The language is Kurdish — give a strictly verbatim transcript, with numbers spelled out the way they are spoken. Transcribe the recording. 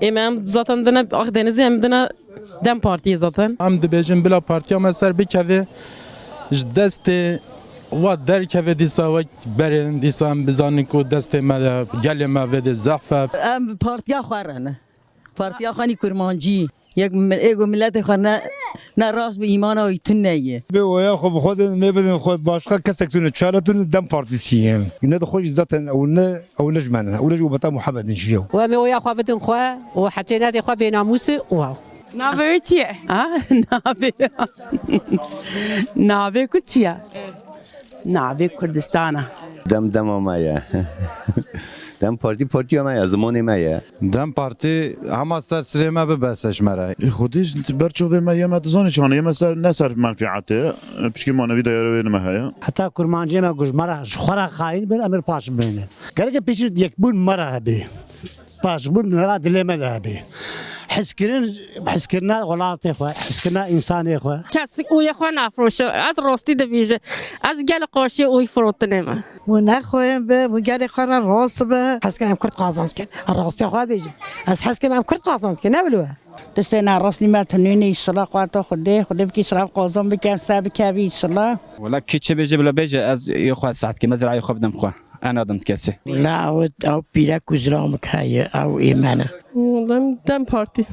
Ê me em zaten dine Akdenizê, em dine DEM Partiyê zaten. Em dibêjin bila partiya me ser bikeve, ji destê wa derkeve dîsa wek berê, dîsa em bizanin ku destê me de, gelê me vê de zehf e. Em partiya xwe re ne. Partiya xwe nî kurmancî. Yek mi-, ê ku miletê xwe ne, ne rast bi îmana wî tune ye. Bê oya xwe bi xwe din, mê bidin xwe, başqa kesek tune, çare tune, DEM Partisi ye. Ne de xwe jî zaten ew ne, ew ne ji me ne. Ew ne ji Umeta Muhammed in jî ye. Û em ê oya xwe bidin xwe û heçê nedê xwe bênamûs e û ew. Navê wê çi ye? Ha? Navê, navê ku çi ye? Navê Kurdistana. Dem dema me ye. Dem Partî partiya me ye, zimanê me ye. Dem Partî hema ser sirê me bibe seçmere. Xwedî ji ber çavê me yê me dizanî çi hane, yê me ser ne ser menfîetê. Pişkî manevî dayere wê me heye. Heta kurmancê me ku ji me re, ji xwe re xayîn bin, em ê paş bimînin. Gereke pêşî yekbûn me re hebe. Paşbûn nava dilê me de hebe. Hizkirin, hizkirina welatê xwe, hizkirina însanê xwe. Kes ûyê xwe nafroşe. Ez rostî dibêjim. Ez gelek qaşê ûy firotinê me. Û ne xwên be, û gelê xwe re rast be. Hez kim em Kurd qazanc kin. Ez rastiya xwe dibêjim. Ez hez kim em Kurd qazanc kin, ne wilo ye. Destê narast nîme tunîne, îşillah xwe to Xwedê, Xwedê bikî şirav qazan bike, em ser bikevî îşillah. Wela kî çi bêje bila bêje, ez yê xwe saet kim, ez rayê xwe bidim xwe. En adım kesê. La ew, ew pîrek û zilamik heye, ew ê me ne. Dem, Dem Partî.